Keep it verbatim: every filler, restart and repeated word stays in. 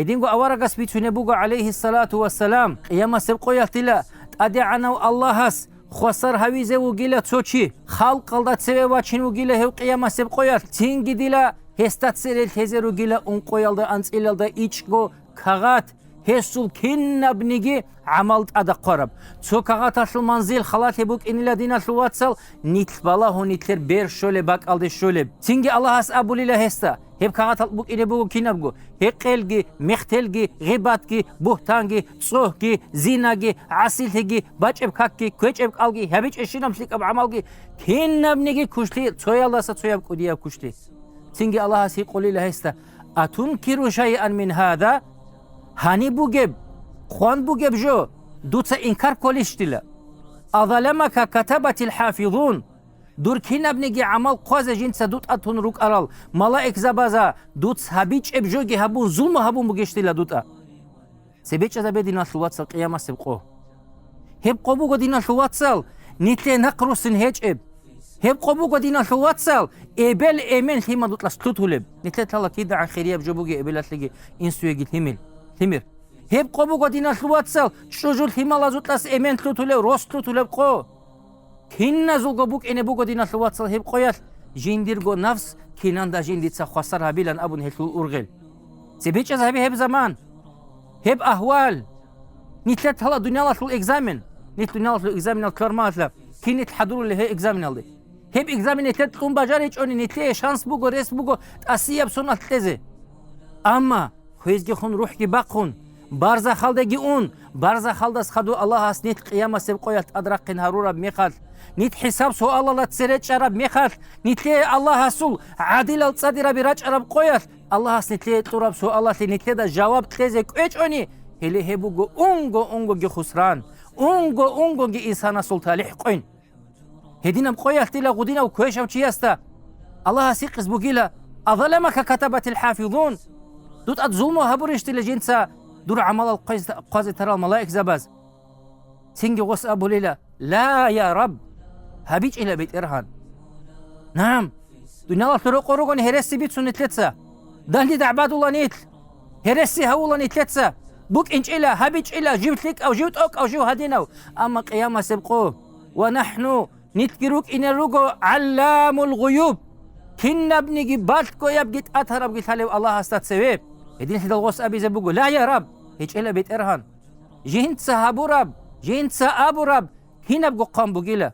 Гьединго аварагас бицунеб буго, гӀалайгьиссалату вассалам, къиямасеб къоялъ дила ТӀадегӀанав Аллагьас хвасар гьавизе вугила цо чи, халкъалда цеве вачин вугила гьев къиямасеб къоялъ, цинги дила гьесда цере лъезе ругила ункъоялда анцӀилалда ичӀго кагъат, гьесул кинабниги гӀамал тӀадахъвараб. Цо кагъаталъул манзил халалъи букӀинила, диналъул вацал, нилъ балагьун нилъер бер щолеб бакӀалде щолеб. Цинги Аллагьас абулила гьесда, гьеб кагъатал букӀине буго кинабго: гьекъелги, мехтелги, гъибатги, бугьтанги, цӀогьги, зинаги, гӀасилъиги, бачӀеб какги, кквечӀеб кӀалги, гьабичӀебщинаб лъикӀаб гӀамалги, кинабниги кушлъи, цоялдаса цояб кӀудияб кушлъи. Цинги Аллагьас гьикъулила гьесда: «Атункиру шайъан мин гьада?» Гьаниб бугеб, хъван бугеб жо, дуца инкар кколищ дила? «Азаламака катабатил хӀафизун?» Дур кинабниги гӀамал хъвазе жинца дутӀа тун рукӀарал малаикзабаза дуц гьабичӀеб жоги гьабун, зулму гьабун бугищ дила дутӀа? Цебе чӀезабе, диналъул вацал, къиямасеб къо. Гьеб къо буго, диналъул вацал, нилъее нахъ руссин гьечӀеб. Гьеб къо буго, диналъул вацал, эбел-эмен лъимал дутӀалъ лъутулеб. Нилъе лъала кидагӀан хирияб жо бугеб эбелалъеги инсуеги лъимил, лъимер. Гьеб къо буго, диналъул вацал, чӀужу лъималазукьас эмен лъутулев, рос лъутулеб къо. Киназулго букӀине буго, диналъул вацал, гьеб къоялъ, жиндирго нафс кинанда жиндица хвасар гьабилан абун гьелъул ургъел. Цебе чӀезабе гьеб заман, гьеб агьвал. Нилъер лъала дуниялалъул экзамен. Нилъ дуниялалъул экзаменал ккармалъа, кин нилъ хӀадурулел гьеб экзаменалде? Гьеб экзамен нилъер кьун бажаричӀони, нилъее шанс буго, рес буго тӀасияб соналъ кьезе. Амма хвезги хун, рухӀги бахъун, барзахалдеги ун, барзахалдас хадув Аллагьас нилъ къиямасеб къоялъ тӀадрахъин гьарураб мехалъ, нилъ хӀисаб-суалалда цере чӀараб мехалъ, нилъее Аллагьасул гӀадилал цӀадираби рачӀараб къоялъ, Аллагьас нилъее кьураб суалалъе нилъеда жаваб кьезе кӀвечӀони, гьеле гьеб буго унго-унгоги хусран, унго-унгоги инсанасул талихӀ къойин. Гьединаб къоялъ дила гъудинав квешав чиясда Аллагьас гьикъиз бугила: «Азаламака катабатил хӀафизун?» ДутӀа зулму гьабурищ дила жинца дур гӀамалал хъваз-, хъвазе тарал малаикзабаз? Цинги гъос абулила: «Ла, я Рабб, гьабичӀила, БетӀергьан». Нагьам, дуниялалъул рокъор ругони гьереси бицун нилъеца, дагьлидагӀбадула нилъ, гьереси гьавула нилъеца, букӀинчӀила, гьабичӀила, жив лъикӀав, жив тӀокӀав, жив гьадинав, амма къиямасеб къо. Ва нахӀну, нилъги рукӀине руго гӀалламул гъуюб, кинабниги балъгоябги тӀатарабги лъалев Аллагьасда цеве. Гьединлъидал гъос абизе буго: «Ла, я Рабб, гьечӀила, БетӀергьан. Жинца гьабураб, жинца абураб кинабго хъван бугила».